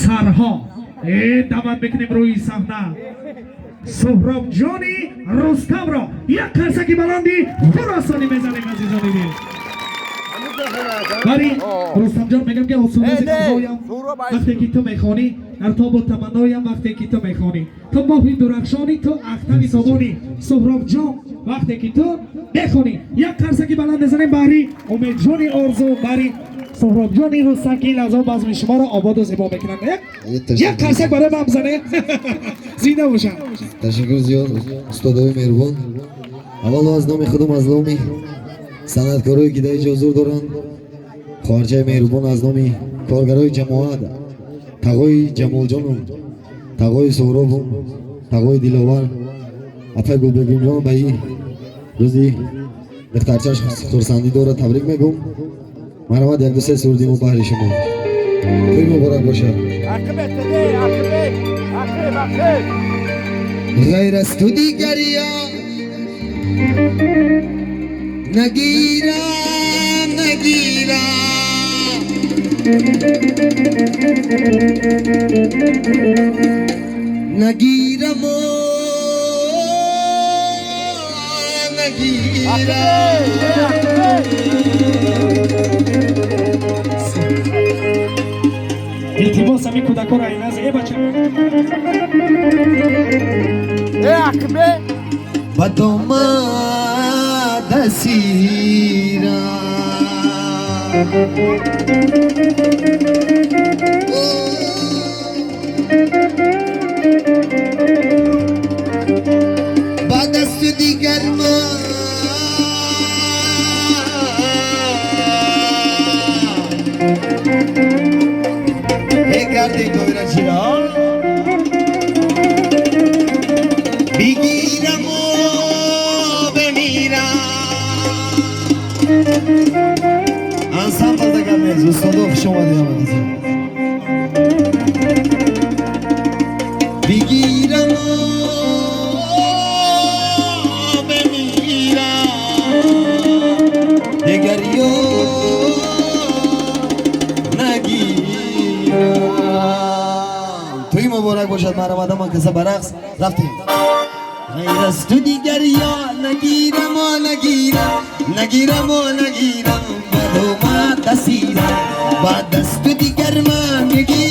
Сарҳо даъват мекунем рӯи саҳна Суҳробҷони Рустамро. Як қарсаки баланди хуросонӣ мезанем, азизони дил. Бари Рустамҷон мегам, ки осудаи ғамҳоям вақте ки ту мехонӣ, дар тобу таманноям вақте ки ту мехонӣ, ту моҳи дурахшонӣ, ту ахтари собонӣ, Суҳробҷон, вақте ки ту мехонӣ. Як қарсаки баланд мезанем баҳри Умедҷони Орзу, баҳри Суҳробҷони Рустам, ки ин лаҳзаҳо базми шуморо ободу зебо мекунанд. Як қарсак барои ман бизанед, зинда бошанд. Ташаккур зиёд, устодои меҳрубон. Аввало аз номи худам, аз номи санъаткорое, ки дар инҷо ҳузур доранд, хоҳарчаи меҳрубон, аз номи коргарои ҷамоат, тағои Ҷамолҷоном, тағои Суҳробум, тағои Диловар, апай Гулбегумҷон ба ин рӯзи духтарчаш хурсандӣ дорад, табрик мегӯм. Марҳамат, як ду се суруди мо баҳри шумо. Тӯй муборак бошад. Ақиб, ақиб, ақиб. Ғайр аз ту дигар ёр нагирам, нагирам, нагирам, нагирам. Илтимос, ҳамин кӯдакҳоро айназ э бача. Э, ақибе. Ба домад асирам. Ба дасту дигар ма гардӣ доира чиро бигираму бемирам. Ансамбл дагар нест. Устодо, хуш омадед ҳамагизон. Бигираму бемирам, дигар ёр нагирам. Тӯй муборак бошад. Марҳамат, ман каса ба рақс рафтем. Ғайр аз ту дигар ёр нагирам, нагирам, нагирам, нагирам, ба домад асирам, ба дасту дигар ман бигирам.